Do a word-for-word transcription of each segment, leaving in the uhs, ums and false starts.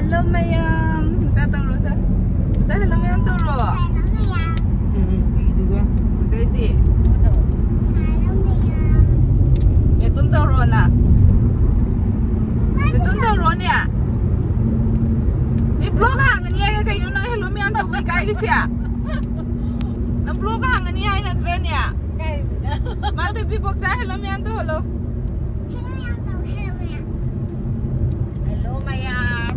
Hello ꯃꯌꯥꯝ, ꯃꯆꯥ ꯇꯧꯔꯣ ꯁꯦ꯫ ꯃꯆꯥ hello ꯃꯌꯥꯝ ꯇꯧꯔꯣ꯫ ꯎꯝ, ꯎꯝ, ꯐꯤꯗꯨꯒ꯫ ꯑꯗꯨꯗꯩꯗꯤ ꯅꯦꯇꯣꯟ ꯇꯧꯔꯣꯅ꯫ ꯅꯦꯇꯣꯟ ꯇꯧꯔꯣꯅꯦ꯫ ꯃꯤ vlog ꯍꯥꯡꯒꯅꯤ ꯍꯥꯏꯒ ꯀꯩꯅꯣ ꯅꯪ hello ꯃꯌꯥꯝ ꯇꯧꯕ ꯏꯀꯥꯏꯔꯤꯁꯦ? ꯅꯪ vlog ꯍꯥꯡꯒꯅꯤ ꯍꯥꯏ ꯅꯠꯇ꯭ꯔꯅꯦ? ꯃꯥ ꯇꯨ ꯄꯤꯕꯣꯛꯆꯥ hello ꯃꯌꯥꯝ ꯇꯧꯍꯜꯂꯣ꯫ Hello ꯃꯌꯥꯝ꯫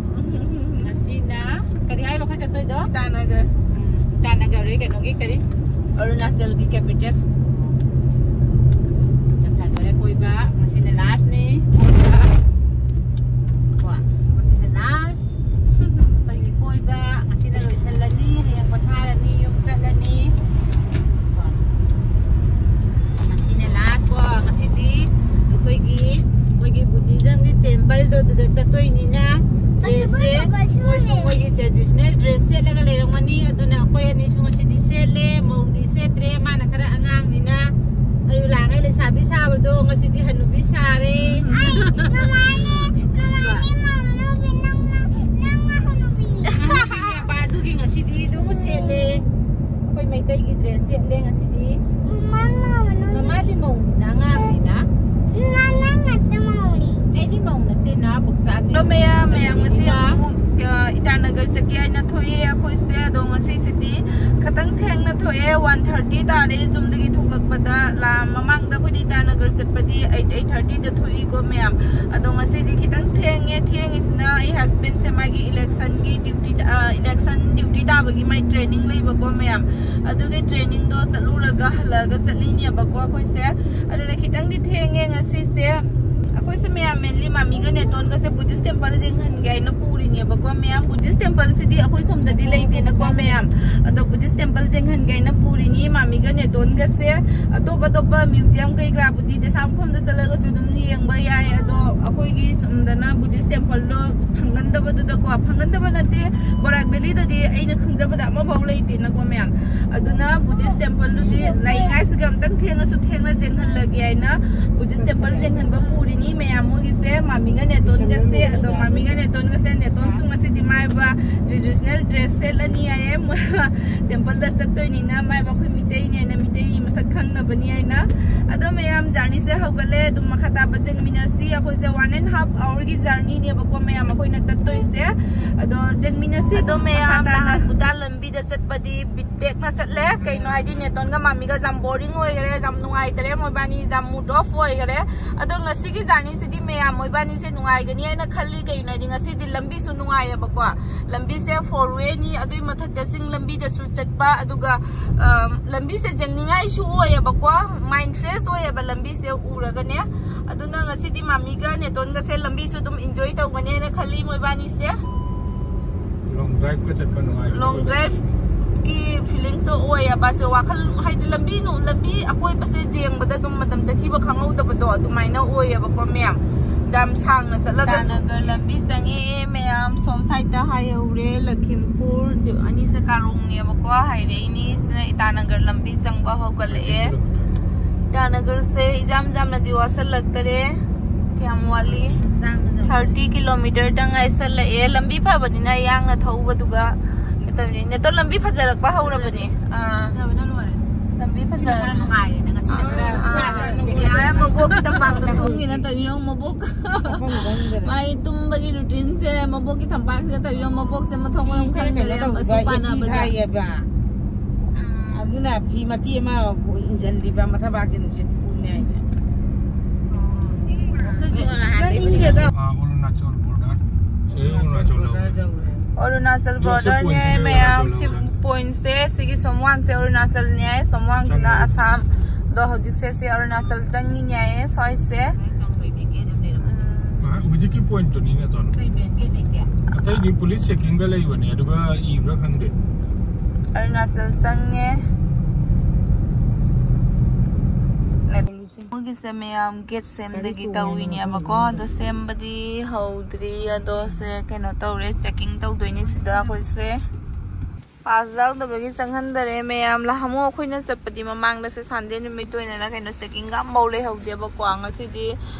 ꯉꯁꯤꯅ ꯀꯔꯤ ꯍꯥꯏꯕ ꯑꯩꯈꯣꯏ ꯆꯠꯇꯣꯏꯗꯣ? ꯏꯇꯥꯅꯒꯔ꯫ ꯎꯝ, ꯏꯇꯥꯅꯒꯔ ꯀꯩꯅꯣꯒꯤ ꯀꯔꯤ? ꯑꯔꯨꯅꯥꯆꯜꯒꯤ capital꯫ ꯆꯠꯊꯗꯣꯔꯦ ꯀꯣꯏꯕ꯫ ꯉꯁꯤꯅ lastꯅꯤ꯫ ꯀꯣ, ꯉꯁꯤꯅ last꯫ ꯑꯩꯈꯣꯏꯒꯤ ꯀꯣꯏꯕ ꯉꯁꯤꯅ ꯂꯣꯏꯁꯜꯂꯅꯤ꯫ ꯍꯌꯦꯡ ꯄꯣꯊꯥꯔꯅꯤ, ꯌꯨꯝ ꯆꯠꯂꯅꯤ꯫ ꯀꯣ꯫ ꯉꯁꯤꯅ last ꯀꯣ꯫ ꯉꯁꯤꯗꯤ ꯑꯩꯈꯣꯏꯒꯤ, ꯑꯩꯈꯣꯏꯒꯤ Buddhismꯒꯤ templeꯗꯣ ꯑꯗꯨꯗ ꯆꯠꯇꯣꯏꯅꯤꯅ dressꯁꯦ, ꯃꯣꯏꯁꯨ ꯃꯣꯏꯒꯤ traditional dress ꯁꯦꯠꯂꯒ ꯂꯩꯔꯝꯒꯅꯤ꯫ ꯑꯗꯨꯅ ꯑꯩꯈꯣꯏ ꯑꯅꯤꯁꯨ ꯉꯁꯤꯗꯤ ꯁꯦꯠꯂꯦ, ꯃꯧꯗꯤ ꯁꯦꯠꯇ꯭ꯔꯦ꯫ ꯃꯥꯅ ꯈꯔ ꯑꯉꯥꯡꯅꯤꯅ꯫ ꯑꯩ ꯂꯥꯡꯉꯩ ꯂꯩꯁꯥꯕꯤ ꯁꯥꯕꯗꯣ ꯉꯁꯤꯗꯤ ꯍꯅꯨꯕꯤ ꯁꯥꯔꯦ꯫ ꯑꯩ ꯃꯃꯥꯅꯦ, ꯃꯃꯥꯅꯦ ꯃꯧ ꯍꯅꯨꯕꯤ, ꯅꯪꯅ, ꯅꯪꯅ ꯍꯅꯨꯕꯤꯅꯦ꯫ ꯍꯅꯨꯕꯤꯅꯦꯕ, ꯑꯗꯨꯒꯤ ꯉꯁꯤꯗꯤ ꯑꯗꯨꯝ ꯁꯦꯠꯂꯦ꯫ ꯑꯩꯈꯣꯏ ꯃꯩꯇꯩꯒꯤ dress ꯁꯦꯠꯂꯦ ꯉꯁꯤꯗꯤ꯫ ꯃꯃꯥ ꯃꯧ ꯍꯅꯨꯕꯤ꯫ ꯃꯃꯥꯗꯤ ꯃꯧꯅꯤꯅ, ꯑꯉꯥꯡꯅꯤꯅ꯫ ꯃꯃꯥ ꯅꯠꯇꯦ ꯃꯧꯅꯤ꯫ ꯑꯩꯗꯤ ꯃꯧ ꯅꯠꯇꯦꯅ, ꯕꯨꯛꯆꯥꯗꯤ꯫ ꯑꯗꯣ ꯃꯌꯥꯝ, ꯃꯌꯥꯝ ꯉꯁꯤ ꯑꯃꯨꯛ, ꯑ, ꯏꯇꯥꯅꯒꯔ ꯆꯠꯀꯦ ꯍꯥꯏꯅ ꯊꯣꯛꯑꯦ ꯑꯩꯈꯣꯏꯁꯦ꯫ ꯑꯗꯣ ꯉꯁꯤꯁꯤꯗꯤ ꯈꯤꯇꯪ ꯊꯦꯡꯅ ꯊꯣꯛꯑꯦ, one thirty ꯇꯥꯔꯦ ꯌꯨꯝꯗꯒꯤ ꯊꯣꯛꯂꯛꯄꯗ꯫ ꯂꯥ-, ꯃꯃꯥꯡꯗ ꯑꯩꯈꯣꯏꯗꯤ ꯏꯇꯥꯅꯒꯔ ꯆꯠꯄꯗꯤ eight, eight thirtyꯗ ꯊꯣꯛꯏꯀꯣ ꯃꯌꯥꯝ꯫ ꯑꯗꯣ ꯉꯁꯤꯗꯤ ꯈꯤꯇꯪ ꯊꯦꯡꯉꯦ꯫ ꯊꯦꯡꯉꯤꯁꯤꯅ ꯑꯩ husbandꯁꯦ ꯃꯥꯒꯤ electionꯒꯤ duty, ꯑ, election duty ꯇꯥꯕꯒꯤ ꯃꯥꯏ training ꯂꯩꯕꯀꯣ ꯃꯌꯥꯝ꯫ ꯑꯗꯨꯒꯤ trainingꯗꯣ ꯆꯠꯂꯨꯔꯒ ꯍꯜꯂꯛꯑꯒ ꯆꯠꯂꯤꯅꯦꯕꯀꯣ ꯑꯩꯈꯣꯏꯁꯦ꯫ ꯑꯗꯨꯅ ꯈꯤꯇꯪꯗꯤ ꯊꯦꯡꯉꯦ ꯉꯁꯤꯁꯦ꯫ ꯑꯩꯈꯣꯏꯁꯦ ꯃꯌꯥꯝ mainly ꯃꯥꯃꯤꯒ ꯅꯦꯇꯣꯟꯒꯁꯦ Buddhist temple ꯌꯦꯡꯍꯟꯒꯦ ꯍꯥꯏꯅ ꯄꯨꯔꯤꯅꯦꯕꯀꯣ ꯃꯌꯥꯝ꯫ Buddhist templeꯁꯤꯗꯤ ꯑꯩꯈꯣꯏ ꯁꯣꯝꯗꯗꯤ ꯂꯩꯇꯦꯅꯀꯣ ꯃꯌꯥꯝ꯫ ꯑꯗꯣ Buddhist temple ꯌꯦꯡꯍꯟꯒꯦ ꯍꯥꯏꯅ ꯄꯨꯔꯤꯅꯤ ꯃꯥꯃꯤꯒ ꯅꯦꯇꯣꯟꯒꯁꯦ꯫ ꯑꯇꯣꯞ ꯑꯇꯣꯞꯄ museum ꯀꯩ ꯀꯔꯥꯕꯨꯗꯤ ꯗꯦꯁꯥ ꯃꯐꯝꯗ ꯆꯠꯂꯒꯁꯨ ꯑꯗꯨꯝ ꯌꯦꯡꯕ ꯌꯥꯏ꯫ ꯑꯗꯣ ꯑꯩꯈꯣꯏꯒꯤ ꯁꯣꯝꯗꯅ Buddhist templeꯗꯣ ꯐꯪꯒꯟꯗꯕꯗꯨꯗꯀꯣ, ꯐꯪꯒꯟꯗꯕ ꯅꯠꯇꯦ, ꯕꯔꯥꯛ valleyꯗꯗꯤ ꯑꯩꯅ ꯈꯪꯖꯕꯗ ꯑꯃꯐꯥꯎ ꯂꯩꯇꯦꯅꯀꯣ ꯃꯌꯥꯝ꯫ ꯑꯗꯨꯅ Buddhist templeꯗꯨꯗꯤ ꯂꯩꯉꯥꯏ ꯑꯩꯁꯤꯒ ꯑꯝꯇꯪ ꯊꯦꯡꯉꯁꯨ ꯊꯦꯡꯅ ꯌꯦꯡꯍꯜꯂꯒꯦ ꯍꯥꯏꯅ Buddhist temple ꯌꯦꯡꯍꯟꯕ ꯄꯨꯔꯤꯅꯤ ꯃꯌꯥꯝ ꯃꯣꯏꯒꯤꯁꯦ꯫ ꯃꯥꯃꯤꯒ ꯅꯦꯇꯣꯟꯒꯁꯦ, ꯑꯗꯣ ꯃꯥꯃꯤꯒ ꯅꯦꯇꯣꯟꯒꯁꯦ, ꯅꯦꯇꯣꯟꯁꯨ ꯉꯁꯤꯗꯤ ꯃꯥꯏꯕ traditional dress ꯁꯦꯠꯂꯅꯤ ꯍꯥꯏꯌꯦ꯫ Temple ꯗ ꯆꯠꯇꯣꯏꯅꯤꯅ ꯃꯥꯏꯕ ꯑꯩꯈꯣꯏ ꯃꯤꯇꯩꯅꯦꯅ, ꯃꯤꯇꯩꯒꯤ ꯃꯁꯛ ꯈꯪꯅꯕꯅꯤ ꯍꯥꯏꯅ꯫ ꯑꯗꯣ ꯃꯌꯥꯝ journey ꯁꯦ ꯍꯧꯒꯠꯂꯦ꯫ ꯑꯗꯨꯝ ꯃꯈꯥ ꯇꯥꯕ ꯌꯦꯡꯃꯤꯟꯅꯁꯤ꯫ ꯑꯩꯈꯣꯏꯁꯦ one and half hour ꯒꯤ journey ꯅꯦꯕꯀꯣ ꯃꯌꯥꯝ ꯑꯩꯈꯣꯏꯅ ꯆꯠꯇꯣꯏꯁꯦ꯫ ꯑꯗꯣ ꯌꯦꯡꯃꯤꯟꯅꯁꯤ꯫ ꯑꯗꯣ ꯃꯌꯥꯝ ꯃꯈꯥ ꯇꯥꯅ ꯅꯍꯥꯟ ꯂꯝꯕꯤꯗ ꯆꯠꯄꯗꯤ ꯕꯤꯠ ꯇꯦꯛꯅ ꯆꯠꯂꯦ꯫ ꯀꯩꯅꯣ ꯍꯥꯏꯗꯤ ꯅꯦꯇꯣꯟꯒ ꯃꯥꯃꯤꯒ ꯌꯥꯝ boring ꯑꯣꯏꯈꯔꯦ, ꯌꯥꯝ ꯅꯨꯡꯉꯥꯏꯇꯔꯦ, ꯃꯣꯏꯕꯥꯅꯤ ꯌꯥꯝ mood off ꯑꯣꯏꯈꯔꯦ꯫ ꯑꯗꯣ ꯉꯁꯤꯒꯤ journey ꯁꯤꯗꯤ ꯃꯌꯥꯝ ꯃꯣꯏꯕꯥꯅꯤꯁꯦ ꯅꯨꯡꯉꯥꯏꯒꯅꯤ ꯍꯥꯏꯅ ꯈꯜꯂꯤ꯫ ꯀꯩꯒꯤꯅꯣ ꯍꯥꯏꯗꯤ ꯉꯁꯤꯗꯤ ꯂꯝꯕꯤꯁꯨ ꯅꯨꯡꯉꯥꯏꯌꯦꯕꯀꯣ꯫ ꯂꯝꯕꯤꯁꯦ four way ꯅꯤ, ꯑꯗꯨꯒꯤ ꯃꯊꯛꯇ ꯆꯤꯡ ꯂꯝꯕꯤꯗꯁꯨ ꯆꯠꯄ, ꯑꯗꯨꯒ ꯑꯝ, ꯂꯝꯕꯤꯁꯦ ꯌꯦꯡꯅꯤꯡꯉꯥꯏꯁꯨ ꯑꯣꯏꯌꯦꯕꯀꯣ꯫ Mind fresh ꯑꯣꯏꯌꯦꯕ ꯂꯝꯕꯤꯁꯦ ꯎꯔꯒꯅꯦ꯫ ꯑꯗꯨꯅ ꯉꯁꯤꯗꯤ ꯃꯥꯃꯤꯒ ꯅꯦꯇꯣꯟꯒꯁꯦ ꯂꯝꯕꯤꯁꯨ ꯑꯗꯨꯝ enjoy ꯇꯧꯒꯅꯦꯅ ꯈꯜꯂꯤ ꯃꯣꯏꯕꯥꯅꯤꯁꯦ꯫ Long drive ꯀ ꯆꯠꯄ ꯅꯨꯡꯉꯥꯏꯕ꯫ Long drive ꯀꯤ feeling ꯁꯨ ꯑꯣꯏꯌꯦꯕ꯫ ꯁꯦ ꯋꯥꯈꯜ ꯍꯥꯏꯗꯤ ꯂꯝꯕꯤ ꯅꯨ-, ꯂꯝꯕꯤ ꯑꯀꯣꯏꯕꯁꯦ ꯌꯦꯡꯕꯗ ꯑꯗꯨꯝ ꯃꯇꯝ ꯆꯠꯈꯤꯕ ꯈꯪꯍꯧꯗꯕꯗꯣ ꯑꯗꯨꯃꯥꯏꯅ ꯑꯣꯏꯌꯦꯕꯀꯣ ꯃꯌꯥꯝ꯫ ꯌꯥꯝ ꯁꯥꯡꯅ ꯆꯠꯂꯒꯁꯨ꯫ ꯏꯇꯥꯅꯒꯔ ꯂꯝꯕꯤ ꯆꯪꯉꯛꯑꯦ ꯃꯌꯥꯝ꯫ ꯁꯣꯝ side ꯇ ꯍꯥꯏꯍꯧꯔꯦ ꯂꯈꯤꯝꯄꯨꯔ꯫ ꯑꯗꯨ ꯑꯅꯤꯁꯦ ꯀꯥꯔꯣꯡꯅꯦꯕꯀꯣ ꯍꯥꯏꯔꯛꯏꯅꯤ꯫ ꯁꯤꯅ ꯏꯇꯥꯅꯒꯔ ꯂꯝꯕꯤ ꯆꯪꯕ ꯍꯧꯒꯠꯂꯛꯑꯦ꯫ ꯏꯇꯥꯅꯒꯔꯁꯦ ꯏꯖꯥꯝ ꯖꯥꯝꯅꯗꯤ ꯋꯥꯁꯜꯂꯛꯇꯔꯦ꯫ ꯀꯌꯥꯝ ꯋꯥꯠꯂꯤ? ꯆꯥꯡꯗ ꯆꯪꯕ꯫ Thirty kilometer ꯗ ꯉꯥꯏꯁꯜꯂꯛꯑꯦ꯫ ꯂꯝꯕꯤ ꯐꯕꯅꯤꯅ ꯌꯥꯡꯅ ꯊꯧꯕꯗꯨꯒ ꯀꯩ ꯇꯧꯅꯤ? ꯅꯦꯇꯣ ꯂꯝꯕꯤ ꯐꯖꯔꯛꯄ ꯍꯧꯔꯕꯅꯤ꯫ ꯑꯥ꯫ ꯐꯖꯕꯅ ꯂꯣꯏꯔꯦ꯫ ꯂꯝꯕꯤ ꯁꯤꯅ ꯐꯖꯔꯦ꯫ ꯈꯔ ꯅꯨꯡꯉꯥꯏꯔꯦꯅꯦ꯫ ꯉꯁꯤꯅ ꯈꯔ ꯑꯥ, ꯏꯁꯥꯗ ꯑꯥ꯫ ꯗꯦꯀꯣꯔꯦꯁꯟ ꯌꯥꯔꯦ, ꯃꯕꯣꯛꯀꯤ ꯇꯝꯄꯥꯛꯇ ꯇꯨꯝꯒꯦꯅ ꯇꯧꯏ, ꯌꯦꯡꯉꯨ, ꯃꯕꯣꯛ꯫ ꯃꯐꯝ ꯈꯪꯗꯔꯦ꯫ ꯃꯥꯒꯤ ꯇꯨꯝꯕꯒꯤ routine ꯁꯦ ꯃꯕꯣꯛꯀꯤ ꯇꯝꯄꯥꯛꯁꯤꯒ ꯇꯧꯏ, ꯌꯦꯡꯉꯨ, ꯃꯕꯣꯛꯁꯦ ꯃꯊꯣꯡ ꯃꯔꯝ ꯐꯤꯁꯦ ꯈꯪꯗꯔꯦ, ꯀꯩꯅꯣ ꯃꯆꯨ ꯇꯧꯕ, AC ꯄꯥꯟꯅꯕꯗ꯫ ꯊꯥꯏꯌꯦꯕ꯫ ꯑꯗꯨꯅ ꯐꯤ ꯃꯇꯦꯛ ꯑꯃ ꯏꯟꯖꯜꯂꯤꯕ ꯃꯊꯕꯥꯛꯁꯦ ꯅꯨꯡꯁꯤꯠ ꯐꯨꯅꯦ ꯍꯥꯏꯅ꯫ ꯑꯩꯈꯣꯏꯁꯨ ꯅꯍꯥꯟꯗꯩ ꯅꯪ ꯏꯪꯗꯦꯗ꯫ ꯑꯥ, ꯑꯔꯨꯅꯥꯆꯜ border꯫ ꯁꯤ ꯑꯔꯨꯅꯥꯆꯜ border ꯌꯧꯔꯦ꯫ ꯑꯔꯨꯅꯥꯆꯜ ꯁꯤ border ꯅꯦ point ꯁꯦ ꯃꯌꯥꯝ꯫ ꯑꯔꯨꯅꯥꯆꯜ ꯁꯤ ꯌꯧꯔꯦ꯫ Point ꯁꯦ, ꯁꯤꯒꯤ ꯁꯣꯝꯋꯥꯡꯁꯦ ꯑꯔꯨꯅꯥꯆꯜꯅꯦ, ꯁꯣꯝꯋꯥꯡꯁꯤꯅ ꯆꯪꯉꯦ꯫ ꯑꯁꯥꯝ꯫ ꯑꯗꯣ ꯍꯧꯖꯤꯛꯁꯦ ꯁꯤ ꯑꯔꯨꯅꯥꯆꯜ ꯆꯪꯉꯤꯅꯦ ꯁ꯭ꯋꯥꯏꯁꯦ꯫ ꯎꯝ꯫ ꯑꯥ, ꯍꯧꯖꯤꯛꯀꯤ point ꯇꯨꯅꯤꯅꯦ, ꯇꯣꯟ꯫ ꯑꯇꯩꯗꯤ police checking ꯒ ꯂꯩꯕꯅꯦ, ꯑꯗꯨꯒ ꯏꯕ꯭ꯔꯥ ꯈꯪꯗꯦ꯫ ꯑꯔꯨꯅꯥꯆꯜ ꯆꯪꯉꯦ꯫ ꯃꯣꯏꯒꯤꯁꯦ ꯃꯌꯥꯝ gate ꯁꯦꯝꯗꯒꯤ ꯇꯧꯋꯤꯅꯦꯕꯀꯣ, ꯑꯗꯣ ꯁꯦꯝꯕꯗꯤ ꯍꯧꯗ꯭ꯔꯤ, ꯑꯗꯣ ꯁꯦ ꯀꯩꯅꯣ ꯇꯧꯔꯦ, checking ꯇꯧꯗꯣꯏꯅꯦ ꯁꯤꯗ ꯑꯩꯈꯣꯏꯁꯦ꯫ ꯄꯥꯁ ꯌꯥꯎꯗꯕꯒꯤ ꯆꯪꯍꯟꯗꯔꯦ ꯃꯌꯥꯝ꯫ ꯅꯍꯥꯟꯃꯨꯛ ꯑꯩꯈꯣꯏꯅ ꯆꯠꯄꯗꯤ ꯃꯃꯥꯡꯗꯁꯦ ꯁꯟꯗꯦ ꯅꯨꯃꯤꯠ ꯑꯣꯏꯅꯅ ꯀꯩꯅꯣ ꯆꯦꯛꯀꯤꯡꯒ ꯑꯃꯐꯥꯎ ꯂꯩꯍꯧꯗꯦꯕꯀꯣ꯫ ꯉꯁꯤꯗꯤ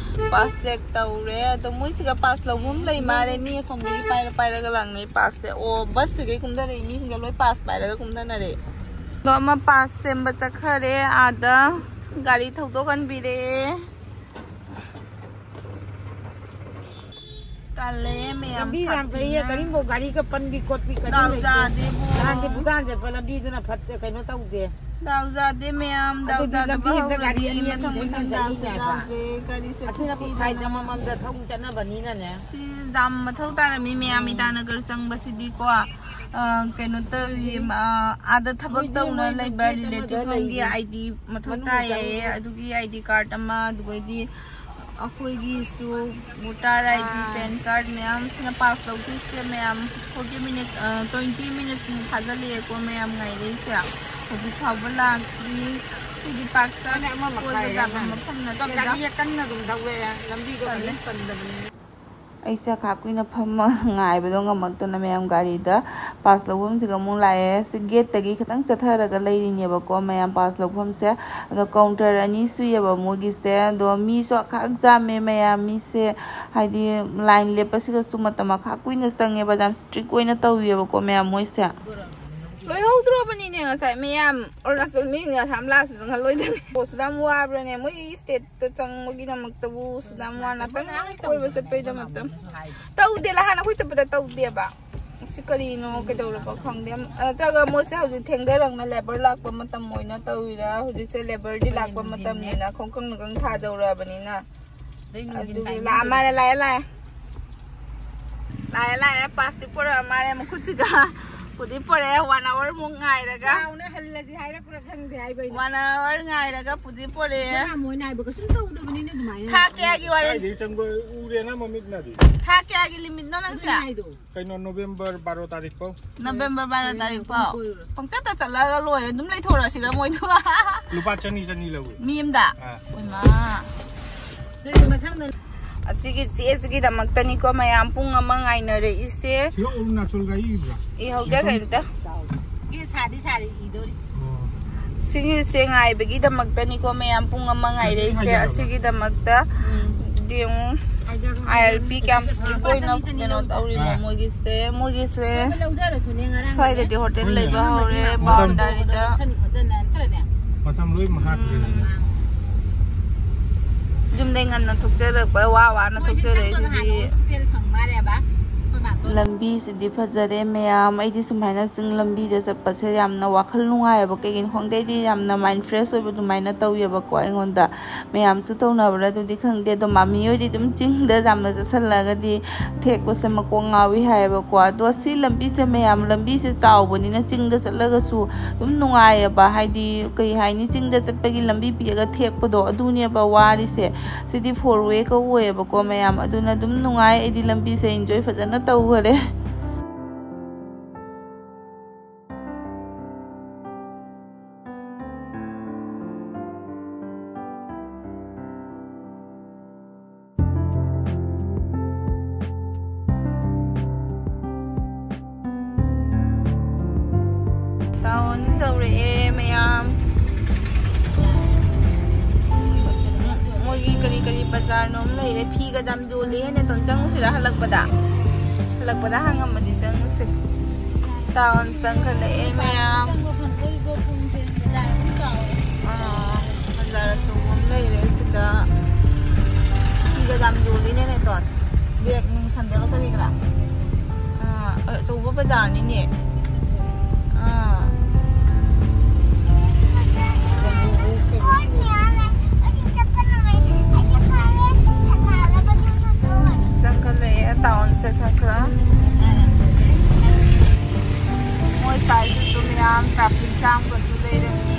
ꯄꯥꯁ ꯆꯦꯛ ꯇꯧꯔꯦ꯫ ꯑꯗꯣ ꯃꯣꯏꯁꯤꯒ ꯄꯥꯁ ꯂꯧꯕ ꯑꯃ ꯂꯩ ꯃꯥꯜꯂꯦ꯫ ꯃꯤ ꯑꯁꯣꯝꯗꯒꯤ ꯄꯥꯏꯔ ꯄꯥꯏꯔꯒ ꯂꯥꯛꯅꯩ ꯄꯥꯁꯁꯦ꯫ ꯑꯣ, ꯕꯁꯁꯤꯗꯒꯤ ꯀꯨꯝꯊꯔꯛꯏ ꯃꯤꯁꯤꯡꯒ ꯂꯣꯏ ꯄꯥꯁ ꯄꯥꯏꯔꯒ ꯀꯨꯝꯊꯅꯔꯦ꯫ ꯑꯗꯣ ꯑꯃ ꯄꯥꯁ ꯁꯦꯝꯕ ꯆꯠꯈꯔꯦ ꯑꯥꯗ꯫ ꯒꯥꯔꯤ ꯊꯧꯗꯣꯛꯍꯟꯕꯤꯔꯦ꯫ ꯇꯜꯂꯦ ꯃꯌꯥꯝ, ꯂꯝꯕꯤ ꯌꯥꯝ ꯐꯩꯌꯦ, ꯁꯥꯊꯤꯅ꯫ ꯀꯔꯤꯝꯐꯥꯎ ꯒꯥꯔꯤꯒ ꯄꯟꯕꯤ ꯈꯣꯠꯄꯤ ꯀꯔꯤꯝ ꯗꯥꯎ ꯂꯩꯇꯦ꯫ ꯆꯥꯗꯦꯕꯣ꯫ ꯅꯍꯥꯟꯗꯤ ꯚꯨꯇꯥꯟ ꯆꯠꯄ ꯂꯝꯕꯤꯗꯨꯅ ꯐꯠꯇꯦ, ꯀꯩꯅꯣ ꯇꯧꯗꯦ꯫ ꯗꯥꯎ ꯌꯥꯗꯦ ꯃꯌꯥꯝ, ꯗꯥꯎ ꯑꯗꯨꯗꯤ ꯌꯥꯗꯕ ꯂꯝꯕꯤ ꯑꯝꯗ ꯍꯧꯔꯗꯤ ꯒꯥꯔꯤ ꯑꯅꯤ ꯑꯅꯤ ꯃꯊꯪ ꯃꯊꯪ ꯊꯧꯅ ꯗꯥꯎꯁꯦ ꯆꯠꯅꯤꯡꯉꯦ ꯍꯥꯏꯕ꯫ ꯌꯥꯗ꯭ꯔꯦ꯫ ꯒꯥꯔꯤꯁꯦ ꯑꯁꯤꯅꯕꯨ ꯐꯠꯇꯦꯗꯅ꯫ ꯁꯥꯏꯠ ꯑꯃꯃꯝꯗ ꯊꯧ ꯆꯠꯅꯕꯅꯤꯅꯅꯦ꯫ ꯁꯤ ꯖꯥꯝ ꯃꯊꯧ ꯇꯥꯔꯝꯃꯤ ꯃꯌꯥꯝ, ꯎꯝ꯫ ꯏꯇꯥꯅꯒꯔ ꯆꯪꯕꯁꯤꯗꯤꯀꯣ꯫ ꯑ, ꯀꯩꯅꯣ ꯇꯧꯔꯤ, ꯑ, ꯑꯥꯗ ꯊꯕꯛ ꯃꯣꯏꯗꯤ ꯇꯧꯅ ꯃꯣꯏ ꯂꯩꯕ ꯒꯦꯠ ꯑꯃꯗ ꯔꯤꯂꯦꯇꯤꯚ ꯍꯣꯝꯒꯤ ꯂꯩꯔꯤ꯫ ꯑꯥꯏ ꯗꯤ ꯃꯊꯧ ꯃꯅꯨꯡꯗ ꯇꯥꯏꯌꯦ꯫ ꯆꯪꯉꯦ꯫ ꯑꯗꯨꯒꯤ ꯑꯥꯏ ꯗꯤ ꯀꯥꯔꯠ ꯑꯃ, ꯑꯗꯨꯒꯩꯗꯤ ꯑꯩꯈꯣꯏꯒꯤꯁꯨ ꯚꯣꯇꯔ ꯑꯥꯏ ꯗꯤ, ꯑꯥ꯫ ꯄꯦꯟ ꯀꯥꯔꯠ ꯃꯌꯥꯝꯁꯤꯅ ꯄꯥꯁ ꯂꯧꯗꯣꯏꯁꯦ ꯃꯌꯥꯝ꯫ ꯐꯣꯔꯇꯤ ꯃꯤꯅꯤꯠ, ꯑ, ꯇ꯭ꯋꯦꯟꯇꯤ ꯃꯤꯅꯤꯠꯁꯃꯨꯛ ꯐꯥꯖꯤꯜꯂꯛꯑꯦꯀꯣ ꯃꯌꯥꯝ ꯉꯥꯏꯔꯛꯏꯁꯦ꯫ ꯍꯧꯖꯤꯛ ꯐꯥꯎꯕ ꯂꯥꯛꯇ꯭ꯔꯤ꯫ ꯁꯤꯗꯤ ꯄꯥꯛ ꯆꯥꯛ ꯃꯥꯅꯦ, ꯑꯃ ꯀꯣꯏꯕ ꯃꯈꯥꯏ ꯌꯥꯕ ꯑꯃ꯫ ꯃꯐꯝ ꯅꯠꯇꯦꯗ꯫ ꯒꯥꯔꯤ ꯀꯟꯅ ꯑꯗꯨꯝ ꯊꯧꯋꯦ, ꯂꯝꯕꯤꯗꯣ ꯇꯜꯂꯦ꯫ ꯀꯔꯤꯝ ꯄꯟꯗꯕꯅꯤꯅ꯫ ꯑꯩꯁꯦ ꯈꯥ ꯀꯨꯏꯅ ꯐꯝꯃ ꯉꯥꯏꯕꯗꯣ ꯉꯝꯃꯛꯇꯅ ꯃꯌꯥꯝ ꯒꯥꯔꯤꯗ ꯄꯥꯁ ꯂꯧꯐꯝꯁꯤꯒ ꯑꯃꯨꯛ ꯂꯥꯛꯑꯦ꯫ ꯁꯤ ꯒꯦꯠꯇꯒꯤ ꯈꯤꯇꯪ ꯆꯠꯊꯔꯒ ꯂꯩꯔꯤꯅꯦꯕꯀꯣ ꯃꯌꯥꯝ ꯄꯥꯁ ꯂꯧꯐꯝꯁꯦ꯫ ꯑꯗꯣ ꯀꯥꯎꯟꯇꯔ ꯑꯅꯤ ꯁꯨꯏꯌꯦꯕ ꯃꯣꯏꯒꯤꯁꯦ꯫ ꯑꯗꯣ ꯃꯤꯁꯨ ꯑꯈꯥꯛ ꯌꯥꯝꯃꯦ ꯃꯌꯥꯝ꯫ ꯃꯤꯁꯦ ꯍꯥꯏꯗꯤ ꯂꯥꯏꯟ ꯂꯦꯞꯄꯁꯤꯒꯁꯨ ꯃꯇꯝ ꯑꯈꯥꯛ ꯀꯨꯏꯅ ꯆꯪꯉꯦꯕ꯫ ꯌꯥꯝ ꯏꯁꯇ꯭ꯔꯤꯛ ꯑꯣꯏꯅ ꯇꯧꯋꯦꯕꯀꯣ ꯃꯌꯥꯝ ꯃꯣꯏꯁꯦ꯫ ꯂꯣꯏꯍꯧꯗ꯭ꯔꯣꯕꯅꯤꯅꯦ ꯉꯁꯥꯏ ꯃꯌꯥꯝ꯫ ꯑꯔꯨꯅꯥꯆꯜ ꯃꯤꯅ ꯑꯁꯥꯝ ꯂꯥꯛꯑꯁꯨ ꯆꯪꯍꯜꯂꯣꯏꯗꯕꯅꯦ꯫ ꯑꯣ, ꯁꯨꯗꯥꯝ ꯋꯥꯕ꯭ꯔꯅꯦ? ꯃꯣꯏꯒꯤ ꯁ꯭ꯇꯦꯠꯇ ꯆꯪꯕꯒꯤꯗꯃꯛꯇꯕꯨ ꯁꯨꯗꯥꯝ ꯋꯥꯅ ꯉꯥꯛꯇꯪ ꯀꯣꯏꯕ ꯆꯠꯄꯩꯗꯃꯛꯇ꯫ ꯇꯧꯗꯦ, ꯅꯍꯥꯟ ꯑꯩꯈꯣꯏ ꯆꯠꯄꯗ ꯇꯧꯗꯦꯕ꯫ ꯁꯤ ꯀꯔꯤꯅꯣ, ꯀꯩꯗꯧꯔꯕ ꯈꯪꯗꯦ꯫ ꯅꯠꯇ꯭ꯔꯒ ꯃꯣꯏꯁꯦ ꯍꯧꯖꯤꯛ ꯊꯦꯡꯊꯔꯛꯅ ꯂꯦꯕꯔ ꯂꯥꯛꯄ ꯃꯇꯝ ꯑꯣꯏꯅ ꯇꯧꯔꯤꯔꯥ? ꯍꯧꯖꯤꯛꯁꯦ ꯂꯦꯕꯔꯗꯤ ꯂꯥꯛꯄ ꯃꯇꯝꯅꯤꯅ ꯈꯣꯡꯀꯪ ꯅꯨꯡꯀꯪ ꯊꯥꯗꯧꯔꯕꯅꯤꯅ꯫ ꯑꯗꯨꯒꯤ ꯂꯥꯛꯑ ꯃꯥꯜꯂꯦ, ꯂꯥꯛꯑꯦ, ꯂꯥꯛꯑꯦ꯫ ꯂꯥꯛꯑꯦ, ꯂꯥꯛꯑꯦ, ꯄꯥꯁꯇꯤ ꯄꯨꯔꯛꯑ ꯃꯥꯜꯂꯦ ꯃꯈꯨꯠꯁꯤꯒ꯫ ꯄꯨꯗꯤ ꯄꯨꯔꯛꯑꯦ, ꯋꯥꯟ ꯑꯋꯥꯔ ꯃꯨꯛ ꯉꯥꯏꯔꯒ꯫ ꯆꯥꯎꯅ ꯍꯜꯂꯁꯤ ꯍꯥꯏꯔꯛꯄ꯭ꯔꯥ ꯈꯪꯗꯦ ꯍꯥꯏꯕ ꯑꯩꯅ꯫ ꯋꯥꯟ ꯑꯋꯥꯔ ꯉꯥꯏꯔꯒ ꯄꯨꯗꯤ ꯄꯨꯔꯛꯑꯦ꯫ ꯃꯣꯏꯅ ꯍꯥꯏꯕ ꯀꯩꯁꯨꯝ ꯇꯧꯗꯕꯅꯤꯅ ꯑꯗꯨꯃꯥꯏꯅ꯫ ꯊꯥ ꯀꯌꯥꯒꯤ ꯋꯥꯔꯤ? ꯀꯥꯏꯗꯩ ꯆꯪꯕ ꯎꯔꯦꯅ ꯃꯃꯤꯠꯅꯗꯤ꯫ ꯊꯥ ꯀꯌꯥꯒꯤ ꯂꯤꯃꯤꯠꯅꯣ ꯅꯪꯁꯦ? ꯑꯗꯨꯅꯦ ꯍꯥꯏꯗꯣ꯫ ꯀꯩꯅꯣ, ꯅꯣꯕꯦꯝꯕꯔ ꯕꯥꯔꯣ ꯇꯥꯔꯤꯛ ꯐꯥꯎ꯫ ꯅꯣꯕꯦꯝꯕꯔ ꯕꯥꯔꯣ ꯇꯥꯔꯤꯛ ꯐꯥꯎ꯫ ꯀꯣꯏꯔꯨꯔꯣ꯫ ꯄꯪꯆꯠꯇ ꯆꯠꯂꯒ ꯂꯣꯏꯔꯦ, ꯑꯗꯨꯝ ꯂꯩꯊꯣꯔꯛꯑꯁꯤꯔ ꯃꯣꯏꯗꯨ? ꯂꯨꯄꯥ ꯆꯅꯤ, ꯆꯅꯤ ꯂꯧꯏ꯫ ꯃꯤ ꯑꯃꯗ? ꯑꯥ꯫ ꯏꯃꯥ꯫ ꯑꯗꯨꯗꯤ ꯃꯊꯪꯗ ꯑꯁꯤꯒꯤ ꯆꯦꯁꯤꯒꯤꯗꯃꯛꯇꯅꯤꯀꯣ ꯃꯌꯥꯝ ꯄꯨꯡ ꯑꯃ ꯉꯥꯏꯅꯔꯛꯏꯁꯦ꯫ ꯁꯤꯒ ꯑꯔꯨꯅꯥꯆꯜꯒ ꯏꯕ꯭ꯔꯥ? ꯏꯍꯧꯗꯦ ꯀꯩꯝꯇ꯫ ꯁꯥꯗꯤ ꯁꯥꯔꯤ ꯏꯗꯣꯔꯤ꯫ ꯑꯣ꯫ ꯁꯤꯒꯤꯁꯦ ꯉꯥꯏꯕꯒꯤꯗꯃꯛꯇꯅꯤꯀꯣ ꯃꯌꯥꯝ ꯄꯨꯡ ꯑꯃ ꯉꯥꯏꯔꯛꯏꯁꯦ꯫ ꯍꯥꯏꯖꯔꯕ? ꯑꯁꯤꯒꯤꯗꯃꯛꯇ꯫ ꯎꯝ꯫ ꯌꯦꯡꯉꯨ꯫ ꯍꯥꯏꯖꯔꯕ? ꯑꯥꯏ ꯑꯦꯜ ꯄꯤ ꯀꯌꯥꯝ ꯁ꯭ꯇꯤꯛ ꯑꯣꯏꯅ ꯀꯩꯅꯣ ꯇꯧꯔꯤꯅꯣ ꯑꯥ꯫ ꯃꯣꯏꯒꯤꯁꯦ꯫ ꯃꯣꯏꯒꯤꯁꯦ꯫ ꯂꯧꯖꯔꯁꯨꯅꯦ ꯉꯔꯥꯡ ꯁ꯭ꯋꯥꯏꯗꯗꯤ ꯍꯣꯇꯦꯜ ꯍꯣꯏꯅꯦ꯫ ꯂꯩꯕ ꯍꯧꯔꯦ꯫ ꯃꯇꯝ ꯕꯥꯎꯟꯗꯥꯔꯤꯗ꯫ ꯂꯧꯁꯟ ꯈꯣꯠꯆꯟꯅ ꯅꯠꯇ꯭ꯔꯅꯦ? ꯃꯇꯝ ꯂꯣꯏ ꯃꯍꯥꯛ ꯂꯩꯔꯦ꯫ ꯌꯨꯝꯗꯩ ꯉꯟꯅ ꯊꯣꯛꯆꯔꯛꯄ, ꯋꯥ ꯋꯥꯅ ꯃꯣꯏꯁꯦ ꯆꯪꯕꯒ ꯍꯥꯟꯅ ꯊꯣꯛꯆꯔꯛꯏꯁꯤꯗꯤ꯫ ꯍꯣꯁꯄꯤꯇꯥꯜ ꯐꯪ ꯃꯥꯜꯂꯦꯕ꯫ ꯑꯩꯈꯣꯏ ꯃꯥꯝꯇꯣꯟ꯫ ꯂꯝꯕꯤꯁꯤꯗꯤ ꯐꯖꯔꯦ ꯃꯌꯥꯝ꯫ ꯑꯩꯗꯤ ꯁꯨꯃꯥꯏꯅ ꯆꯤꯡ ꯂꯝꯕꯤꯗ ꯆꯠꯄꯁꯦ ꯌꯥꯝꯅ ꯋꯥꯈꯜ ꯅꯨꯡꯉꯥꯏꯌꯦꯕ꯫ ꯀꯩꯒꯤꯅꯣ ꯈꯪꯗꯦ, ꯑꯩꯗꯤ ꯌꯥꯝꯅ mind fresh ꯑꯣꯏꯕ ꯑꯗꯨꯃꯥꯏꯅ ꯇꯧꯋꯦꯕꯀꯣ ꯑꯩꯉꯣꯟꯗ꯫ ꯃꯌꯥꯝꯁꯨ ꯇꯧꯅꯕ꯭ꯔꯥ ꯑꯗꯨꯗꯤ ꯈꯪꯗꯦ, ꯑꯗꯣ ꯃꯥꯃꯤ ꯍꯣꯏꯗꯤ ꯑꯗꯨꯝ ꯆꯤꯡꯗ ꯌꯥꯝꯅ ꯆꯠꯁꯜꯂꯒꯗꯤ ꯊꯦꯛꯄꯁꯦ ꯃꯀꯣꯛ ꯉꯥꯎꯏ ꯍꯥꯏꯌꯦꯕꯀꯣ꯫ ꯑꯗꯣ ꯁꯤ ꯂꯝꯕꯤꯁꯦ ꯃꯌꯥꯝ, ꯂꯝꯕꯤꯁꯦ ꯆꯥꯎꯕꯅꯤꯅ ꯆꯤꯡꯗ ꯆꯠꯂꯒꯁꯨ ꯑꯗꯨꯝ ꯅꯨꯡꯉꯥꯏꯌꯦꯕ꯫ ꯍꯥꯏꯗꯤ ꯀꯩ ꯍꯥꯏꯅꯤ, ꯆꯤꯡꯗ ꯆꯠꯄꯒꯤ ꯂꯝꯕꯤ ꯄꯤꯛꯑꯒ ꯊꯦꯛꯄꯗꯣ ꯑꯗꯨꯅꯦꯕ ꯋꯥꯔꯤꯁꯦ꯫ ꯁꯤꯗꯤ four way ꯀ ꯑꯣꯏꯌꯦꯕꯀꯣ ꯃꯌꯥꯝ, ꯑꯗꯨꯅ ꯑꯗꯨꯝ ꯅꯨꯡꯉꯥꯏ꯫ ꯑꯩꯗꯤ ꯂꯝꯕꯤꯁꯦ enjoy ꯐꯖꯅ ꯇꯧꯈꯔꯦ꯫ ꯇꯥꯎꯟ ꯌꯧꯔꯛꯑꯦ ꯃꯌꯥꯝ꯫ ꯃꯣꯏꯒꯤ ꯀꯔꯤ ꯀꯔꯤ ꯕꯖꯥꯔꯅꯣꯝ ꯂꯩꯔꯦ꯫ ꯐꯤꯒ ꯌꯥꯝ ꯌꯣꯜꯂꯦ꯫ ꯍꯦꯟꯅ ꯇꯣꯟ ꯆꯪꯉꯨꯁꯤꯔꯥ ꯍꯜꯂꯛꯄꯗ? ꯍꯜꯂꯛꯄꯗ ꯍꯥꯡꯉꯝꯃꯗꯤ ꯆꯪꯉꯨꯁꯦ꯫ ꯇꯥꯎꯟ ꯆꯪꯈꯠꯂꯛꯑꯦ ꯃꯌꯥꯝ꯫ ꯆꯪꯕ ꯐꯪꯗꯣꯔꯤꯕꯣ ꯄꯨꯡꯁꯦ? ꯕꯖꯥꯔ ꯑꯃꯨꯛ ꯆꯥꯎꯔꯦ꯫ ꯑꯥ, ꯕꯖꯥꯔ ꯑꯆꯧꯕ ꯑꯃ ꯂꯩꯔꯦ ꯁꯤꯗ꯫ ꯐꯤꯒ ꯌꯥꯝ ꯌꯣꯜꯂꯤꯅꯦ ꯅꯦꯇꯣꯟ꯫ ꯕꯦꯒ ꯅꯨꯡ ꯁꯟꯗꯜ ꯀꯔꯤ ꯀꯔꯥ꯫ ꯑꯥ, ꯑꯆꯧꯕ ꯕꯖꯥꯔꯅꯤꯅꯦ꯫ ꯑꯥ꯫ ꯆꯪꯈꯠꯂꯛꯑꯦ ꯇꯥꯎꯟꯁꯦ ꯈꯔ ꯈꯔ꯫ ꯃꯣꯏ ꯁꯥꯏꯗꯁꯨ ꯃꯌꯥꯝ traffic jam ꯒꯁꯨ ꯂꯩꯔꯝꯃꯤ꯫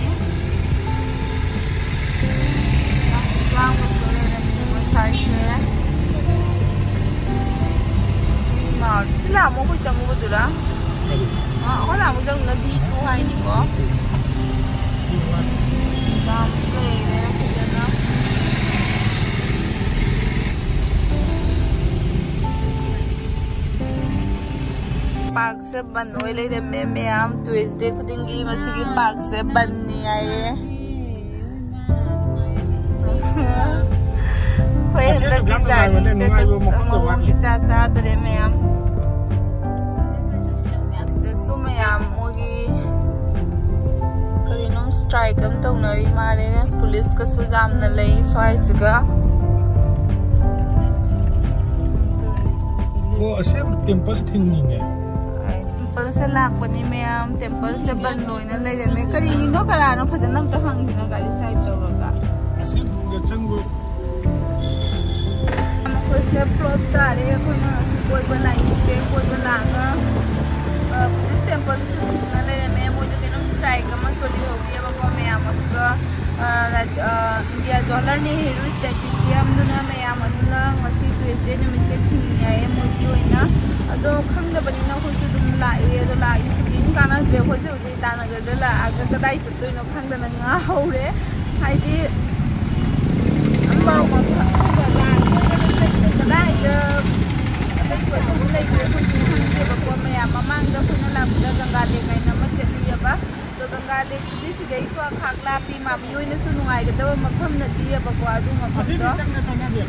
Traffic jam ꯒꯁꯨ ꯂꯩꯔꯝꯃꯤ ꯃꯣꯏ ꯁꯥꯏꯁꯦ꯫ ꯁꯤ ꯂꯥꯛꯑꯝꯃꯣ, ꯑꯩꯈꯣꯏ ꯆꯪꯉꯨꯕꯗꯨꯔꯥ? ꯀꯔꯤ? ꯑꯥ, ꯑꯩꯈꯣꯏ ꯂꯥꯛꯑꯝꯃꯣ ꯆꯪꯉꯨꯅ V two ꯍꯥꯏꯅꯤꯀꯣ꯫ Jam ꯁꯨ ꯂꯩꯔꯦ ꯐꯖꯅ꯫ ꯕꯟ ꯑꯣꯏ ꯂꯩꯔꯝꯃꯦ ꯃꯌꯥꯝ꯫ ꯇ꯭ꯌꯨꯁꯗꯦ ꯈꯨꯗꯤꯡꯒꯤ ꯃꯁꯤꯒꯤ ꯄꯥꯔꯛꯁꯦ ꯕꯟꯅꯤ ꯍꯥꯏꯌꯦ꯫ ꯑꯩꯈꯣꯏ ꯍꯟꯗꯛꯀꯤ ꯖꯔꯅꯤꯁꯦ ꯃꯑꯣꯡ ꯏꯆꯥ ꯆꯥꯗ꯭ꯔꯦ ꯃꯌꯥꯝ꯫ ꯁꯤꯗꯁꯨ ꯃꯌꯥꯝ ꯃꯣꯏꯒꯤ ꯀꯔꯤꯅꯣꯝ ꯁ꯭ꯇ꯭ꯔꯥꯏꯛ ꯑꯃ ꯇꯧꯅꯔꯤ ꯃꯥꯜꯂꯦ꯫ ꯄꯨꯂꯤꯁꯀꯁꯨ ꯌꯥꯝꯅ ꯂꯩ ꯁ꯭ꯋꯥꯏꯁꯤꯒ꯫ ꯑꯣ, ꯑꯁꯦꯡꯕ ꯇꯦꯝꯄꯜ ꯊꯤꯡꯉꯤꯅꯦ꯫ ꯇꯦꯝꯄꯜꯁꯦ ꯂꯥꯛꯄꯅꯤ ꯃꯌꯥꯝ꯫ ꯇꯦꯝꯄꯜꯁꯦ ꯕꯟ ꯂꯣꯏꯅ ꯂꯩꯔꯝꯃꯦ꯫ ꯀꯔꯤꯒꯤꯅꯣ, ꯀꯅꯥꯅꯣ ꯐꯖꯅ ꯑꯝꯇ ꯍꯪꯁꯤꯅ ꯒꯥꯔꯤ ꯁꯥꯏꯗ ꯇꯧꯔꯒ꯫ ꯑꯁꯦꯡꯕ ꯆꯪꯕ꯫ ꯑꯩꯈꯣꯏꯁꯦ ꯐ꯭ꯂꯣꯞ ꯇꯥꯔꯦ꯫ ꯑꯩꯈꯣꯏꯅ ꯉꯁꯤ ꯀꯣꯏꯕ ꯂꯥꯛꯏꯁꯦ, ꯀꯣꯏꯕ ꯂꯥꯛꯑꯒ, ꯑ, ꯕꯨꯙꯤꯁ ꯇꯦꯝꯄꯜꯁꯨ ꯊꯤꯡꯅ ꯂꯩꯔꯝꯃꯦ꯫ ꯃꯣꯏꯗꯣ ꯀꯩꯅꯣꯝ ꯁ꯭ꯇ꯭ꯔꯥꯏꯛ ꯑꯃ ꯆꯣꯜꯂꯤꯍꯧꯔꯤꯑꯕꯀꯣ ꯃꯌꯥꯝ꯫ ꯑꯗꯨꯒ, ꯑ, ꯔꯥꯖ-, ꯑ, ꯏꯟꯗꯤꯌꯥ ꯖꯋꯥꯍꯔꯂꯥꯜ ꯅꯦꯍꯔꯨ ꯁ꯭ꯇꯦꯗꯤꯌꯝꯗꯨꯅ ꯃꯌꯥꯝ ꯑꯗꯨꯅ ꯉꯁꯤ ꯇ꯭ꯌꯨꯁꯗꯦ ꯅꯨꯃꯤꯠꯁꯦ ꯊꯤꯡꯉꯤ ꯍꯥꯏꯌꯦ ꯃꯣꯏꯒꯤ ꯑꯣꯏꯅ꯫ ꯑꯗꯣ ꯈꯪꯗꯕꯅꯤꯅ ꯑꯩꯈꯣꯏꯁꯨ ꯑꯗꯨꯝ ꯂꯥꯛꯑꯦ꯫ ꯑꯗꯣ ꯂꯥꯛꯏꯁꯤ ꯀꯔꯤꯝ ꯀꯥꯟꯅꯗ꯭ꯔꯦ꯫ ꯑꯩꯈꯣꯏꯁꯦ ꯍꯧꯖꯤꯛ ꯏꯇꯥꯅꯒꯔꯗ ꯂꯥꯛꯑꯒ ꯀꯗꯥꯏ ꯆꯠꯇꯣꯏꯅꯣ ꯈꯪꯗꯅ ꯉꯥ ꯍꯧꯔꯦ꯫ ꯍꯥꯏꯗꯤ ꯑꯝꯕꯥꯎ ꯃꯐꯝ ꯈꯪꯗꯕ, ꯀꯗꯥꯏꯗ ꯑꯇꯩ ꯀꯣꯏꯐꯝ ꯂꯩꯒꯦ ꯑꯩꯈꯣꯏꯁꯨ ꯈꯪꯗꯦꯕꯀꯣ꯫ ꯃꯌꯥꯝ ꯃꯃꯥꯡꯗ ꯑꯩꯈꯣꯏꯅ ꯂꯥꯛꯄꯗ ꯒꯪꯒꯥ ꯂꯦꯛ ꯍꯥꯏꯅ ꯑꯃ ꯆꯠꯂꯨꯏꯌꯦꯕ꯫ ꯑꯗꯣ ꯒꯪꯒꯥ ꯂꯦꯛꯇꯨꯗꯤ ꯁꯤꯗꯩꯁꯨ ꯑꯈꯥꯛ ꯂꯥꯞꯄꯤ, ꯃꯥꯃꯤ ꯍꯣꯏꯅꯁꯨ ꯅꯨꯡꯉꯥꯏꯒꯗꯕ ꯃꯐꯝ ꯅꯠꯇꯦꯕꯀꯣ ꯑꯗꯨ ꯃꯐꯝꯗꯣ꯫ ꯑꯁꯤꯗꯤ ꯆꯪꯗ ꯆꯪꯅꯗꯦ꯫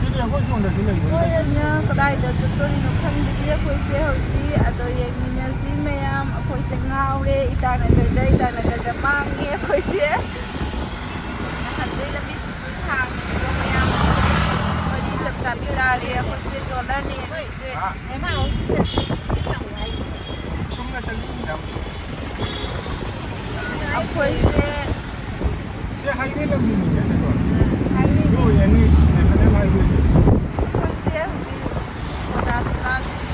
ꯁꯤꯗꯤ ꯑꯩꯈꯣꯏ ꯁꯣꯝꯗꯁꯨ ꯂꯩꯕ ꯍꯣꯏ, ꯅꯠꯇꯦ꯫ ꯑꯗꯨꯅ ꯀꯗꯥꯏꯗ ꯆꯠꯇꯣꯔꯤꯅꯣ ꯈꯪꯗ꯭ꯔꯤ ꯑꯩꯈꯣꯏꯁꯦ ꯍꯧꯖꯤꯛ꯫ ꯑꯗꯣ ꯌꯦꯡꯃꯤꯟꯅꯁꯤ ꯃꯌꯥꯝ꯫ ꯑꯩꯈꯣꯏꯁꯦ ꯉꯥꯎꯔꯦ ꯏꯇꯥꯅꯒꯔꯗ, ꯏꯇꯥꯅꯒꯔꯗ ꯃꯥꯡꯉꯦ ꯑꯩꯈꯣꯏꯁꯦ꯫ ꯅꯍꯥꯟꯗꯩ ꯂꯝꯕꯤꯁꯤꯁꯨ ꯁꯥꯡꯉꯦ ꯑꯗꯣ ꯃꯌꯥꯝ ꯋꯥꯔꯤ ꯆꯞ ꯆꯥꯕꯤ ꯇꯥꯔꯦ꯫ ꯑꯩꯈꯣꯏꯁꯦ ꯖꯣꯅꯔꯅꯦ꯫ ꯆꯨꯝꯅ ꯆꯪꯅꯤꯡꯉꯤꯗ꯫ ꯑꯩꯈꯣꯏꯁꯦ ꯁꯤ ꯍꯥꯏꯋꯦ ꯂꯝꯕꯤꯅꯤꯅꯦ, ꯅꯠꯇ꯭ꯔꯣ? ꯍꯥꯏꯋꯦ꯫ ꯑꯗꯨ ꯑꯣꯏꯔꯅꯤ, ꯅꯦꯁꯅꯦꯜ ꯍꯥꯏꯋꯦꯁꯦ꯫ ꯑꯩꯈꯣꯏꯁꯦ ꯍꯧꯖꯤꯛ ꯀꯣꯇꯥꯁꯨ ꯂꯥꯛꯇ꯭ꯔꯤ꯫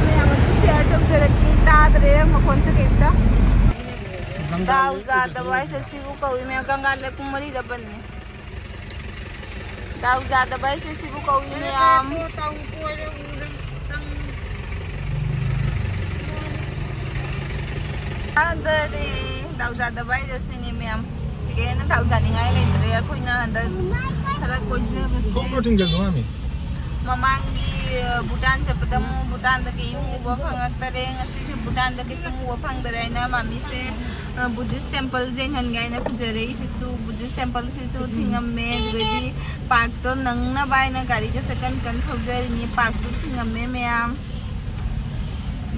ꯃꯌꯥꯝ ꯑꯗꯨꯝ ꯁꯤꯌꯔ ꯇꯧꯖꯔꯛꯀꯦ꯫ ꯇꯥꯗ꯭ꯔꯦ ꯃꯈꯣꯟꯁꯦ ꯀꯩꯝꯇ꯫ ꯗꯥꯎ ꯌꯥꯗꯕ ꯍꯥꯏꯁꯦ ꯁꯤꯕꯨ ꯀꯧꯏ ꯃꯌꯥꯝ꯫ ꯒꯪꯒꯥ ꯂꯦꯛ ꯄꯨꯡ ꯃꯔꯤꯗ ꯕꯟꯅꯤ꯫ ꯗꯥꯎ ꯌꯥꯗꯕ ꯍꯥꯏꯁꯦ ꯁꯤꯕꯨ ꯀꯧꯏ ꯃꯌꯥꯝ꯫ ꯇꯥꯗꯔꯦ꯫ ꯗꯥꯎ ꯌꯥꯗꯕ ꯍꯥꯏꯁꯦ ꯁꯤꯅꯤ ꯃꯌꯥꯝ꯫ ꯀꯦꯅ ꯊꯥꯎ ꯆꯥꯅꯤꯡꯉꯥꯏ ꯂꯩꯇ꯭ꯔꯦ꯫ ꯑꯩꯈꯣꯏꯅ ꯍꯟꯗꯛ ꯈꯔ ꯀꯣꯏꯖꯕꯁꯦ ꯊꯣꯛꯈ꯭ꯔꯣ, ꯊꯤꯡꯖꯤꯜꯂꯣ, ꯃꯥꯃꯤ꯫ ꯃꯃꯥꯡꯒꯤ, ꯑ, ꯚꯨꯇꯥꯟ ꯆꯠꯄꯗ ꯑꯃꯨꯛ ꯚꯨꯇꯥꯟꯗ ꯀꯩꯝ ꯎꯕ ꯐꯪꯉꯛꯇꯔꯦ꯫ ꯉꯁꯤꯁꯦ ꯚꯨꯇꯥꯟꯗ ꯀꯩꯁꯨꯝ ꯎꯕ ꯐꯪꯗꯔꯦ ꯍꯥꯏꯅ ꯃꯥꯃꯤꯁꯦ, ꯑ, Buddhist temple ꯌꯦꯡꯍꯟꯒꯦ ꯍꯥꯏꯅ ꯄꯨꯖꯔꯛꯏꯁꯤꯁꯨ Buddhist temple ꯁꯤꯁꯨ ꯊꯤꯡꯉꯝꯃꯦ꯫ ꯑꯗꯨꯗꯒꯤ park ꯇꯣ ꯅꯪꯅꯕ ꯍꯥꯏꯅ ꯒꯥꯔꯤꯒꯁꯦ ꯀꯟ ꯀꯟ ꯊꯧꯖꯔꯤꯅꯤ꯫ Park ꯁꯨ ꯊꯤꯡꯉꯝꯃꯦ ꯃꯌꯥꯝ꯫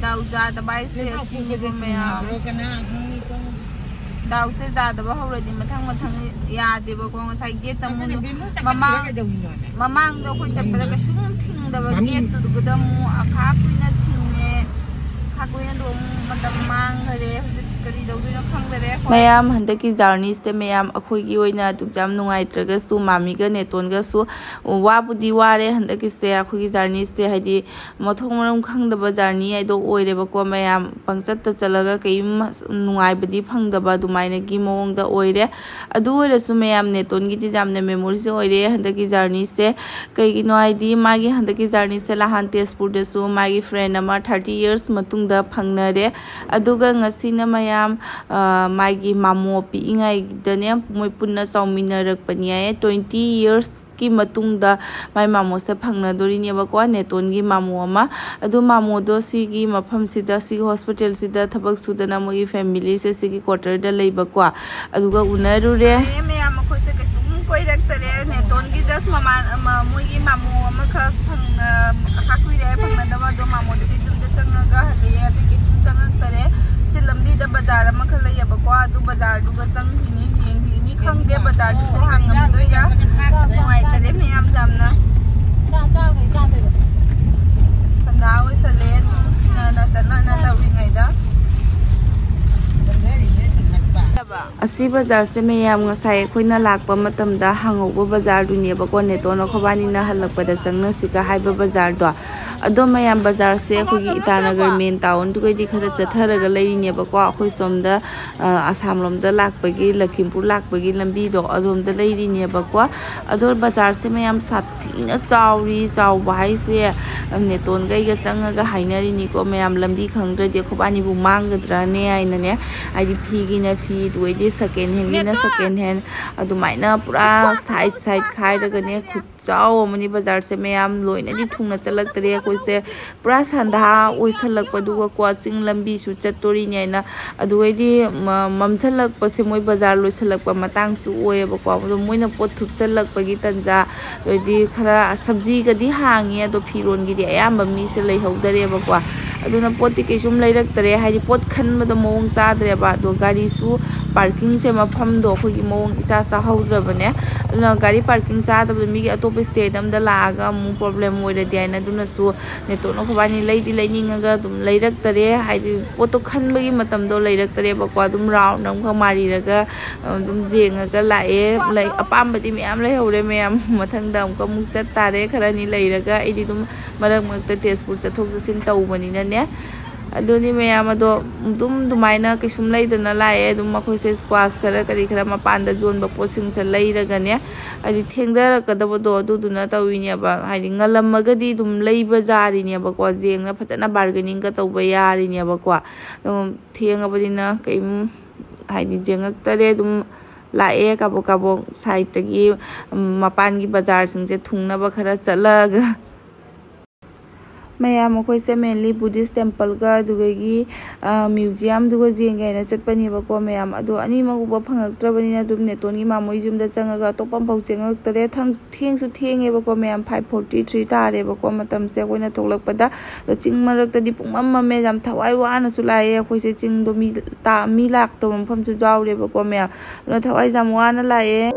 ꯗꯥꯎ ꯌꯥꯗꯕ ꯍꯥꯏꯁꯦ ꯑꯁꯤꯅꯦꯕ ꯃꯌꯥꯝ꯫ ꯗꯥꯎꯁꯦ ꯌꯥꯗꯕ ꯍꯧꯔꯗꯤ ꯃꯊꯪ ꯃꯊꯪ ꯌꯥꯗꯦꯕꯀꯣ꯫ ꯉꯁꯥꯏ gate ꯇ ꯑꯃꯨꯛ ꯃꯃꯥꯡ, ꯃꯃꯥꯡꯗꯣ ꯑꯩꯈꯣꯏ ꯆꯠꯄꯗ ꯀꯩꯁꯨꯝ ꯊꯤꯡꯗꯕ gate ꯇꯨꯗꯨꯗ ꯑꯃꯨꯛ ꯑꯈꯥ ꯀꯨꯏꯅ ꯊꯤꯡꯉꯦ꯫ ꯑꯈꯥ ꯀꯨꯏꯅꯗꯣ ꯑꯃꯨꯛ ꯃꯇꯝ ꯃꯥꯡꯈꯔꯦ꯫ ꯍꯧꯖꯤꯛ ꯀꯔꯤ ꯇꯧꯗꯣꯏꯅꯣ ꯈꯪꯗꯔꯦ꯫ ꯃꯌꯥꯝ ꯍꯟꯗꯛꯀꯤ journey ꯁꯦ ꯃꯌꯥꯝ ꯑꯩꯈꯣꯏꯒꯤ ꯑꯣꯏꯅ ꯑꯗꯨꯛ ꯌꯥꯝ ꯅꯨꯡꯉꯥꯏꯇ꯭ꯔꯒꯁꯨ ꯃꯥꯃꯤꯒ ꯅꯦꯇꯣꯟꯒꯁꯨ ꯋꯥꯕꯨꯗꯤ ꯋꯥꯔꯦ ꯍꯟꯗꯛꯀꯤꯁꯦ꯫ ꯑꯩꯈꯣꯏꯒꯤ journey ꯁꯦ ꯍꯥꯏꯗꯤ ꯃꯊꯣꯡ ꯃꯔꯝ ꯈꯪꯗꯕ journey ꯍꯥꯏꯗꯣ ꯑꯣꯏꯔꯦꯕꯀꯣ꯫ ꯃꯌꯥꯝ ꯄꯪꯆꯠꯇ ꯆꯠꯂꯒ ꯀꯩꯝ ꯅꯨꯡꯉꯥꯏꯕꯗꯤ ꯐꯪꯗꯕ ꯑꯗꯨꯃꯥꯏꯅꯒꯤ ꯃꯑꯣꯡꯗ ꯑꯣꯏꯔꯦ꯫ ꯑꯗꯨ ꯑꯣꯏꯔꯁꯨ ꯃꯌꯥꯝ ꯅꯦꯇꯣꯟꯒꯤꯗꯤ ꯌꯥꯝꯅ memories ꯑꯣꯏꯔꯦ ꯍꯟꯗꯛꯀꯤ journey ꯁꯦ꯫ ꯀꯩꯒꯤꯅꯣ ꯍꯥꯏꯗꯤ ꯃꯥꯒꯤ ꯍꯟꯗꯛꯀꯤ journey ꯁꯦ ꯅꯍꯥꯟ ꯇꯦꯖꯄꯨꯔꯗꯁꯨ ꯃꯥꯒꯤ friend ꯑꯃ thirty years ꯃꯇꯨꯡꯗ ꯐꯪꯅꯔꯦ꯫ ꯑꯗꯨꯒ ꯉꯁꯤꯅ ꯃꯌꯥꯝ, ꯑ, ꯃꯥꯒꯤ ꯃꯥꯃꯣ ꯄꯤꯛꯏꯉꯩꯗꯅꯦ ꯃꯣꯏ ꯄꯨꯟꯅ ꯆꯥꯎꯃꯤꯟꯅꯔꯛꯄꯅꯤ ꯍꯥꯏꯌꯦ꯫ Twenty years ꯀꯤ ꯃꯇꯨꯡꯗ ꯃꯥꯏ ꯃꯥꯃꯣꯁꯦ ꯐꯪꯅꯗꯣꯔꯤꯅꯦꯕꯀꯣ, ꯅꯦꯇꯣꯟꯒꯤ ꯃꯥꯃꯣ ꯑꯃ꯫ ꯑꯗꯨ ꯃꯥꯃꯣꯗꯣ ꯁꯤꯒꯤ ꯃꯐꯝꯁꯤꯗ, ꯁꯤꯒꯤ hospital ꯁꯤꯗ ꯊꯕꯛ ꯁꯨꯗꯅ ꯃꯣꯏꯒꯤ family ꯁꯦ ꯁꯤꯒꯤ quarter ꯗ ꯂꯩꯕꯀꯣ꯫ ꯑꯗꯨꯒ ꯎꯅꯔꯨꯔꯦ꯫ ꯑꯦ, ꯃꯌꯥꯝ ꯑꯩꯈꯣꯏꯁꯦ ꯀꯩꯁꯨꯝ ꯀꯣꯏꯔꯛꯇꯔꯦ꯫ ꯅꯦꯇꯣꯟꯒꯤ just ꯃꯃꯥꯟ-, ꯑꯃ, ꯃꯣꯏꯒꯤ ꯃꯥꯃꯣ ꯑꯃꯈꯛ ꯐꯪ-, ꯑ, ꯍꯥ ꯀꯨꯏꯔꯦ ꯐꯪꯅꯗꯕ꯫ ꯑꯗꯣ ꯃꯥꯃꯣꯗꯨꯗꯤ ꯌꯨꯝꯗ ꯆꯪꯉꯒ ꯍꯜꯂꯛꯑꯦ꯫ ꯑꯇꯩ ꯀꯩꯁꯨꯝ ꯆꯪꯉꯛꯇꯔꯦ꯫ ꯁꯤ ꯂꯝꯕꯤꯗ ꯕꯖꯥꯔ ꯑꯃꯈꯛ ꯂꯩꯌꯦꯕꯀꯣ, ꯑꯗꯨ ꯕꯖꯥꯔꯗꯨꯒ ꯆꯪꯈꯤꯅꯤ꯫ ꯌꯦꯡꯈꯤꯅꯤ, ꯈꯪꯗꯦ ꯕꯖꯥꯔꯗꯨꯁꯨ ꯍꯥꯡꯉꯝꯗꯣꯏꯔꯥ꯫ ꯅꯨꯡꯉꯥꯏꯇꯔꯦ ꯃꯌꯥꯝ ꯌꯥꯝꯅ꯫ ꯁꯟꯗꯥ ꯑꯣꯏꯁꯜꯂꯦ, ꯅꯨꯡꯁꯤꯅꯅ ꯆꯠꯅꯅ ꯇꯧꯔꯤꯉꯩꯗ꯫ ꯑꯁꯤ ꯕꯖꯥꯔꯁꯦ ꯃꯌꯥꯝ ꯉꯁꯥꯏ ꯑꯩꯈꯣꯏꯅ ꯂꯥꯛꯄ ꯃꯇꯝꯗ ꯍꯥꯡꯍꯧꯕ ꯕꯖꯥꯔꯗꯨꯅꯦꯕꯀꯣ, ꯅꯦꯇꯣꯟ ꯑꯩꯈꯣꯏꯕꯥꯅꯤꯅ ꯍꯜꯂꯛꯄꯗ ꯆꯪꯅꯁꯤꯒ ꯍꯥꯏꯕ ꯕꯖꯥꯔꯗꯣ꯫ ꯑꯗꯣ ꯃꯌꯥꯝ, ꯕꯖꯥꯔꯁꯦ ꯑꯩꯈꯣꯏꯒꯤ ꯏꯇꯥꯅꯒꯔ ꯃꯦꯟ ꯇꯥꯎꯟꯗꯨꯒꯩꯗꯤ ꯈꯔ ꯆꯠꯊꯔꯒ ꯂꯩꯔꯤꯅꯦꯕꯀꯣ꯫ ꯑꯩꯈꯣꯏ ꯁꯣꯝꯗ, ꯑ, ꯑꯁꯥꯝ ꯂꯣꯝꯗ ꯂꯥꯛꯄꯒꯤ, ꯂꯈꯤꯝꯄꯨꯔ ꯂꯥꯛꯄꯒꯤ ꯂꯝꯕꯤꯗꯣ ꯑꯗꯣꯝꯗ ꯂꯩꯔꯤꯅꯦꯕꯀꯣ꯫ ꯑꯗꯣ ꯕꯖꯥꯔꯁꯦ ꯃꯌꯥꯝ ꯁꯥꯊꯤꯅ ꯆꯥꯎꯔꯤ꯫ ꯆꯥꯎꯕ ꯍꯥꯏꯁꯦ, ꯅꯦꯇꯣꯟꯒ ꯑꯩꯒ ꯆꯪꯉꯒ ꯍꯥꯏꯅꯔꯤꯅꯤꯀꯣ ꯃꯌꯥꯝ, ꯂꯝꯕꯤ ꯈꯪꯗ꯭ꯔꯗꯤ ꯑꯩꯈꯣꯏꯕꯥꯅꯤꯕꯨ ꯃꯥꯡꯒꯗ꯭ꯔꯅꯦ ꯍꯥꯏꯅꯅꯦ꯫ ꯍꯥꯏꯗꯤ ꯐꯤꯒꯤꯅ ꯐꯤ, ꯑꯗꯨꯒꯩꯗꯤ ꯁꯦꯀꯦꯟ ꯍꯦꯟꯒꯤꯅ ꯁꯦꯀꯦꯟ ꯍꯦꯟ, ꯑꯗꯨꯃꯥꯏꯅ ꯄꯨꯔꯥ ꯁꯥꯏꯠ ꯁꯥꯏꯠ ꯈꯥꯏꯔꯒꯅꯦ, ꯈꯨꯠ ꯆꯥꯎ ꯑꯃꯅꯤ ꯕꯖꯥꯔꯁꯦ ꯃꯌꯥꯝ꯫ ꯂꯣꯏꯅꯗꯤ ꯊꯨꯡꯅ ꯆꯠꯂꯛꯇ꯭ꯔꯦ ꯑꯩꯈꯣꯏꯁꯦ꯫ ꯄꯨꯔꯥ ꯁꯟꯗꯥ ꯑꯣꯏꯁꯜꯂꯛꯄꯗꯨꯒꯀꯣ, ꯆꯤꯡ ꯂꯝꯕꯤꯁꯨ ꯆꯠꯇꯣꯔꯤꯅꯤ ꯍꯥꯏꯅ꯫ ꯑꯗꯨꯒꯩꯗꯤ ꯃ-, ꯃꯝꯁꯜꯂꯛꯄꯁꯦ ꯃꯣꯏ ꯕꯖꯥꯔ ꯂꯣꯏꯁꯜꯂꯛꯄ ꯃꯇꯥꯡꯁꯨ ꯑꯣꯏꯌꯦꯕꯀꯣ꯫ ꯑꯗꯣ ꯃꯣꯏꯅ ꯄꯣꯠ ꯊꯨꯞꯆꯜꯂꯛꯄꯒꯤ ꯇꯟꯖꯥ, ꯑꯗꯩꯗꯤ ꯈꯔ ꯁꯕꯖꯤꯒꯗꯤ ꯍꯥꯡꯉꯤ, ꯑꯗꯣ ꯐꯤꯔꯣꯟꯒꯤꯗꯤ ꯑꯌꯥꯝꯕ ꯃꯤꯁꯦ ꯂꯩꯍꯧꯗꯔꯦꯕꯀꯣ꯫ ꯑꯗꯨꯅ ꯄꯣꯠꯇꯤ ꯀꯩꯁꯨꯝ ꯂꯩꯔꯛꯇꯔꯦ, ꯍꯥꯏꯗꯤ ꯄꯣꯠ ꯈꯟꯕꯗ ꯃꯑꯣꯡ ꯆꯥꯗ꯭ꯔꯦꯕ꯫ ꯑꯗꯣ ꯒꯥꯔꯤꯁꯨ ꯄꯥꯔꯀꯤꯡꯁꯦ ꯃꯐꯝꯗꯣ ꯑꯩꯈꯣꯏꯒꯤ ꯃꯑꯣꯡ ꯏꯆꯥ ꯆꯥꯍꯧꯗ꯭ꯔꯕꯅꯦ꯫ ꯑꯗꯨꯅ ꯒꯥꯔꯤ ꯄꯥꯔꯀꯤꯡ ꯆꯥꯗꯕꯗ ꯃꯤꯒꯤ ꯑꯇꯣꯞꯄ ꯁ꯭ꯇꯦꯠ ꯑꯝꯗ ꯂꯥꯛꯑꯒ ꯑꯃꯨꯛ ꯄ꯭ꯔꯣꯕ꯭ꯂꯦꯝ ꯑꯣꯏꯔꯗꯤ ꯍꯥꯏꯅ, ꯑꯗꯨꯅꯁꯨ ꯅꯦꯇꯣꯟ ꯑꯩꯈꯣꯏꯕꯥꯅꯤ ꯂꯩꯗꯤ ꯂꯩꯅꯤꯡꯉꯒ ꯑꯗꯨꯝ ꯂꯩꯔꯛꯇꯔꯦ꯫ ꯍꯥꯏꯗꯤ ꯄꯣꯠꯇꯣ ꯈꯟꯕꯒꯤ ꯃꯇꯝꯗꯣ ꯂꯩꯔꯛꯇꯔꯦꯕꯀꯣ꯫ ꯑꯗꯨꯝ ꯔꯥꯎꯟ ꯑꯃꯈꯛ ꯃꯥꯔꯤꯔꯒ ꯑꯗꯨꯝ ꯌꯦꯡꯉꯒ ꯂꯥꯛꯑꯦ꯫ ꯂꯩ-, ꯑꯄꯥꯝꯕꯗꯤ ꯃꯌꯥꯝ ꯂꯩꯍꯧꯔꯦ ꯃꯌꯥꯝ꯫ ꯃꯊꯪꯗ ꯑꯃꯨꯛꯀ ꯑꯃꯨꯛ ꯆꯠ ꯇꯥꯔꯦ꯫ ꯈꯔꯅꯤ ꯂꯩꯔꯒ ꯑꯩꯗꯤ ꯑꯗꯨꯝ ꯃꯔꯛ ꯃꯔꯛꯇ ꯇꯦꯖꯄꯨꯔ ꯆꯠꯊꯣꯛ ꯆꯠꯁꯤꯟ ꯇꯧꯕꯅꯤꯅꯅꯦ꯫ ꯑꯗꯨꯅꯤ ꯃꯌꯥꯝ꯫ ꯑꯗꯣ ꯑꯗꯨꯝ ꯑꯗꯨꯃꯥꯏꯅ ꯀꯩꯁꯨꯝ ꯂꯩꯗꯅ ꯂꯥꯛꯑꯦ꯫ ꯑꯗꯨꯝ ꯑꯩꯈꯣꯏꯁꯦ ꯁ꯭ꯀ꯭ꯋꯥꯁ ꯈꯔ ꯀꯔꯤ ꯈꯔ ꯃꯄꯥꯟꯗ ꯌꯣꯟꯕ ꯄꯣꯠꯁꯤꯡꯁꯦ ꯂꯩꯔꯒꯅꯦ, ꯍꯥꯏꯗꯤ ꯊꯦꯡꯊꯔꯛꯀꯗꯕꯗꯣ ꯑꯗꯨꯗꯨꯅ ꯇꯧꯔꯤꯅꯦꯕ꯫ ꯍꯥꯏꯗꯤ ꯉꯜꯂꯝꯃꯒꯗꯤ ꯑꯗꯨꯝ ꯂꯩꯕ ꯌꯥꯔꯤꯅꯦꯕꯀꯣ, ꯌꯦꯡꯅ ꯐꯖꯅ ꯕꯥꯔꯒꯦꯅꯤꯡꯒ ꯇꯧꯕ ꯌꯥꯔꯤꯅꯦꯕꯀꯣ꯫ ꯑꯗꯨꯝ ꯊꯦꯡꯉꯕꯅꯤꯅ ꯀꯩꯝ ꯍꯥꯏꯗꯤ ꯌꯦꯡꯉꯛꯇꯔꯦ꯫ ꯑꯗꯨꯝ ꯂꯥꯛꯑꯦ ꯀꯥꯕꯣꯛ ꯀꯥꯕꯣꯛ ꯁꯥꯏꯠꯇꯒꯤ, ꯎꯝ, ꯃꯄꯥꯟꯒꯤ ꯕꯖꯥꯔꯁꯤꯡꯁꯦ ꯊꯨꯡꯅꯕ ꯈꯔ ꯆꯠꯂꯒ꯫ ꯃꯌꯥꯝ ꯑꯩꯈꯣꯏꯁꯦ mainly Buddhist temple-ꯒ ꯑꯗꯨꯗꯒꯤ, ꯑ, museum-ꯗꯨꯒ ꯌꯦꯡꯒꯦ ꯍꯥꯏꯅ ꯆꯠꯄꯅꯦꯕꯀꯣ ꯃꯌꯥꯝ꯫ ꯑꯗꯣ ꯑꯅꯤꯃꯛ ꯎꯕ ꯐꯪꯉꯛꯇ꯭ꯔꯕꯅꯤꯅ ꯑꯗꯨꯝ ꯅꯦꯇꯣꯟꯒꯤ ꯃꯥꯃꯣꯏ ꯌꯨꯝꯗ ꯆꯪꯉꯒ ꯑꯇꯣꯞꯄ ꯑꯃꯐꯥꯎ ꯆꯪꯉꯛꯇꯔꯦ꯫ ꯊꯪ-, ꯊꯦꯡꯁꯨ ꯊꯦꯡꯉꯦꯕꯀꯣ ꯃꯌꯥꯝ, five forty three ꯇꯥꯔꯦꯕꯀꯣ ꯃꯇꯝꯁꯦ ꯑꯩꯈꯣꯏꯅ ꯊꯣꯛꯂꯛꯄꯗ꯫ ꯑꯗꯣ ꯆꯤꯡ ꯃꯔꯛꯇꯗꯤ ꯄꯨꯡꯃꯝ ꯃꯝꯃꯦ, ꯌꯥꯝ ꯊꯋꯥꯏ ꯋꯥꯅꯁꯨ ꯂꯥꯛꯑꯦ ꯑꯩꯈꯣꯏꯁꯦ꯫ ꯆꯤꯡꯗꯣ ꯃꯤ ꯇꯥ-, ꯃꯤ ꯂꯥꯛꯇꯕ ꯃꯐꯝꯁꯨ ꯌꯥꯎꯔꯦꯕꯀꯣ ꯃꯌꯥꯝ꯫ ꯑꯗꯨꯅ ꯊꯋꯥꯏꯁꯦ ꯌꯥꯝ ꯋꯥꯅ ꯂꯥꯛꯑꯦ꯫